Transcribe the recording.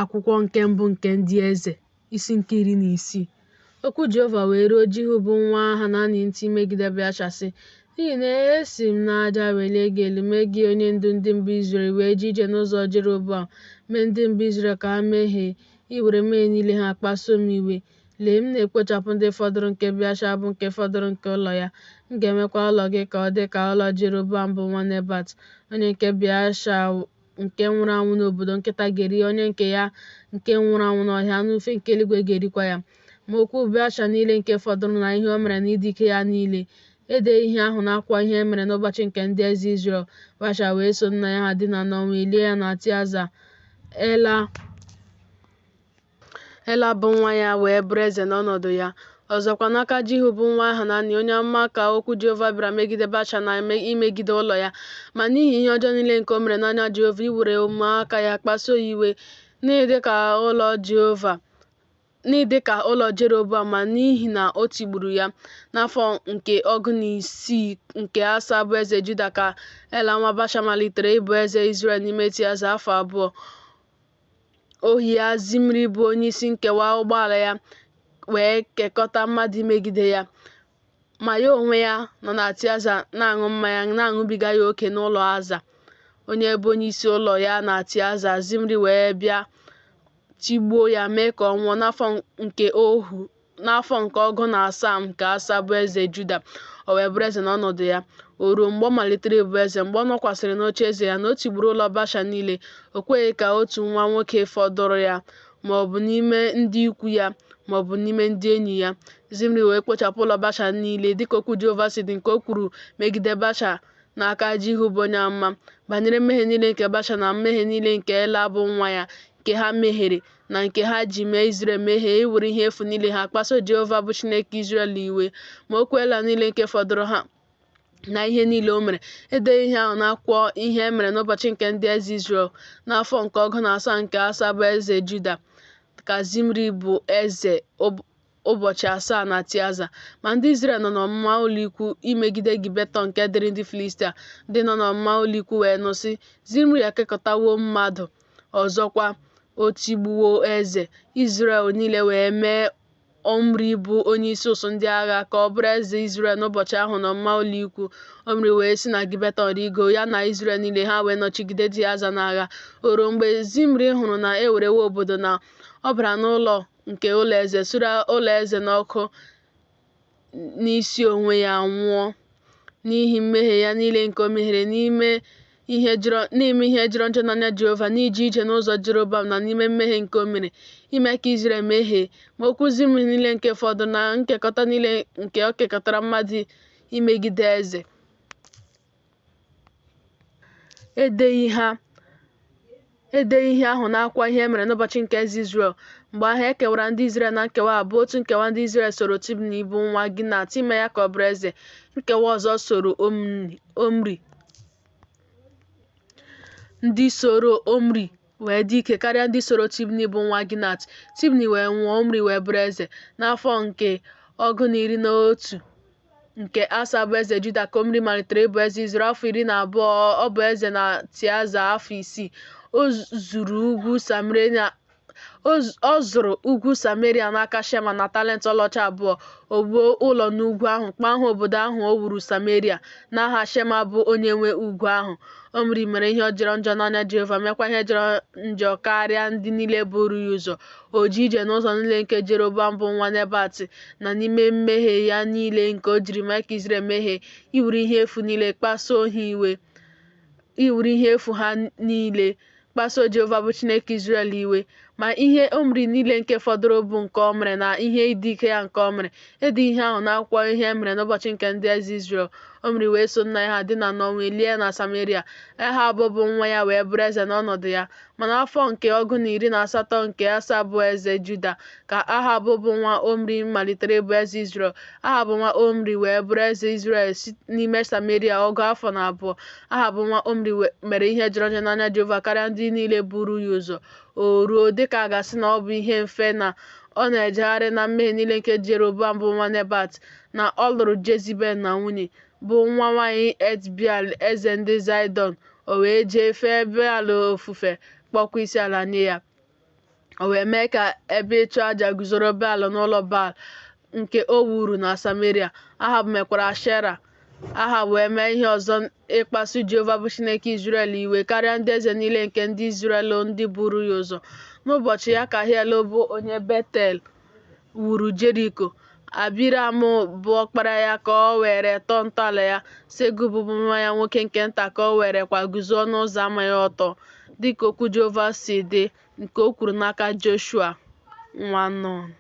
Akwụkwọ nke mbụ nke Ndị Eze, isi nke 16. Okwu Jehova wee ruo Jihu bụ nwa Hanani ntị imegide Beasha, sị, N'ihi na esi m n'aja welie gị elu, mee gị onye ndu ndị m bụ Izrel, i wee jee ije n'ụzọ Jeroboam, mee ndị m bụ Izrel ka ha mehie, iwere mmehie niile ha kpasuo m iwe. Lee, m na-ekpochapụ ndị fọdụrụ nke Beasha bụ nke fọdụrụ nke ụlọ ya, m ga-emekwa ụlọ gị ka ọ dị ka ụlọ Jeroboam bụ nwa Nebat, onye nke Beasha nke nwụrụ anwụ n'obodo, nkịta ga-eri onye nke ya nke nwụrụ anwụ n'ọhịa, anụ ufe nke eluigwe ga-erikwa ya. Ma okwu Beasha niile nke fọdụrụ na ihe o mere na ịdị ike ya niile, e deghị ihe ahụ n'akwụkwọ ihe e mere n'ụbọchị nke ndị eze Izrel. Beasha wee so nna ya ha dina n'ọnwụ, e lie ya na Tiaza. Ela bụ nwa ya wee bụrụ eze n'ọnọdụ ya. Ọzọkwa, n'aka Jihu bụ nwa Hanani onye amụma ka okwu Jehova bịara megide Baasha na imegide ụlọ ya. Ma n'ihi ihe ọjọọ niile nke o mere n'anya Jehova, iwere omume aka ya kpasuo ya iwe, n'ịdị ka ụlọ Jehova, n'ịdị ka ụlọ Jeroboam, ma n'ihi na o tigburu ya. N'afọ nke 16 nke Asa bụ eze Juda ka Ela nwa Baasha malitere ịbụ eze Izrel n'ime Tiaza afọ 2. Ohu ya Zimri bụ onyeisi nkewa ụgbọala ya wee kekọta mmadụ imegide ya. Ma ya onwe ya nọ na Tiaza na-aṅụ mmanya na-aṅụbiga ya oke n'ụlọ Aza, onye bụ onyeisi ụlọ ya na Tiaza. Zimri wee bịa tigbuo ya mee ka ọ nwụọ n'afọ nke 17 nke Asa bụ eze Juda, o wee bụrụ eze n'ọnọdụ ya. O ruo, mgbe ọ malitere ịbụ eze, mgbe ọ nọkwasịrị n'oche eze ya, na o tigburu ụlọ Baasha niile, o kweghị ka otu nwa nwoke fọdụrụ ya, ma ọ bụ n'ime ndị ikwu ya, ma ọ bụ n'ime ndị enyi ya. Zimri wee kpochapụ ụlọ Baasha niile, dịka okwu Jehova si dị nke o kwuru megide Baasha n'aka Jihu bụ onye amụma, banyere mmehie niile nke Baasha na mmehie niile nke Ela bụ nwa ya, nke ha mehiere, na nke ha ji mee Izrel mehie, iwere ihe efu niile ha kpasuo Jehova bụ Chineke Izrel iwe. Ma okwu Ela niile nke fọdụrụ ha na ihe niile o mere, edeghị ihe ahụ n'akwụkwọ ihe e mere n'ụbọchị nke ndị eze Izrel. N'afọ nke 17 nke Asa bụ eze Juda, ka Zimri bụ eze ụbọchị 7 na Tiaza. Ma ndị Izrel nọ n'ọmụma ụlọikwu imegide Gibetọn nke dịrị ndị Filistia. Ndị nọ n'ọmụma ụlọikwu wee nụ, sị, Zimri ekekọtawo mmadụ, ọzọkwa, o tigbuwo eze. Izrel niile wee mee Omri bụ onyeisi ụsụ ndị agha ka ọ bụrụ eze Izrel n'ụbọchị ahụ n'ọmụma ụlọikwu. Omri wee si na Gibetọn rigo, ya na Izrel niile, ha wee nọchigide Tiaza n'agha. O ruo, mgbe Zimri hụrụ na e werewo obodo, na ọ bara n'ụlọ nke ụlọ eze, sure ụlọ eze n'ọkụ n'isi onwe ya, nwụọ. N'ihi mmehie ya niile nke o mehiere n'ime ihe jọrọ njọ n'anya Jehova, n'ije ije n'ụzọ Jeroboam na n'ime mmehie nke o mere, ime ka Izrel mehie. Ma okwu Zimri niile nke fọdụrụ na nkekọta niile nke o kekọtara mmadụ imegide eze, edeghị ihe ahụ n'akwụkwọ ihe e mere n'ụbọchị nke eze Izrel. Mgbe ahụ, e kewara ndị Izrel na nkewa abụọ. Otu nkewa ndị Izrel soro Tibni bụ nwa Ginat ime ya ka ọ bụrụ eze. Nkewa ọzọ soro Omri. Ndị soro Omri wee dị ike karịa ndị soro Tibni bụ nwa Ginat. Tibni wee nwụọ, Omri wee bụrụ eze. N'afọ nke 11 nke Asa bụ eze Juda ka Omri malitere ịbụ eze Izrel, afọ 12 ọ bụ eze na Tiaza afọ 6. Ọ zụrụ ugwu Sameria n'aka Shema na talent ọlaọcha 2. O wuo ụlọ n'ugwu ahụ, kpọọ aha obodo ahụ o wuru Sameria, n'aha Shema bụ onye nwe ugwu ahụ. Omri mere ihe jọrọ njọ n'anya Jehova, meekwa ihe jọrọ njọ karịa ndị niile buru ya ụzọ. O jee ije n'ụzọ niile nke Jeroboam bụ nwa Nebat, na n'ime mmehie ya niile nke o jiri mee ka Izrel mehie, iwere ihe efu niile kpasuo ha iwe, iwere ihe efu ha niile kpasuo Jehova bụ Chineke Izrel iwe. Ma ihe Omri niile nke fọdụrụ bụ nke o mere na ihe ịdị ike ya nke o mere, edeghị ihe ahụ n'akwụkwọ ihe e mere n'ụbọchị nke ndị eze Izrel. Omri wee so nna ya ha dina n'ọnwụ, e lie ya na Sameria. Ehab bụ nwa ya wee bụrụ eze n'ọnọdụ ya. Ma n'afọ nke 18 nke Asa bụ eze Juda, ka Ahab bụ nwa Omri malitere ịbụ eze Izrel. Ahab nwa Omri wee bụrụ eze Izrel n'ime Sameria ọgụ afọ na abụọ. Ahab nwa Omri mere ihe jọrọ njọ n'anya Jehova karịa ndị niile buru ya ụzọ. O ruo, dịka a ga-asị na ọ bụ ihe mfe na ọ na-ejegharị na mmehie niile nke Jeroboam bụ nwa Nebat, na ọ lụrụ Jezibel na nwunye, bụ nwa nwanyị Etbeal eze ndị Zaịdọn, o wee jee fee Beal ofufe, kpọọkwa isiala nye ya. O wee mee ka ebe ịchụaja guzoro Baal n'ụlọ Baal, nke o wuru na Sameria. Ahab mekwara Ashera. Ahab wee mee ihe ọzọ ịkpasu Jehova bụ Chineke Izrel iwe karịa ndị eze niile nke ndị Izrel ndị buru ya ụzọ. N'ụbọchị ya ka Hiel bụ onye Betel wuru Jeriko. Abiram bụ ọkpara ya ka o were tọọ ntọala ya, Segub bụ nwa ya nwoke nke nta ka o werekwa guzo ọnụ ụzọ ama ya ọtọ, dị ka okwu Jehova si dị nke o kwuru n'aka Joshua nwa Nun.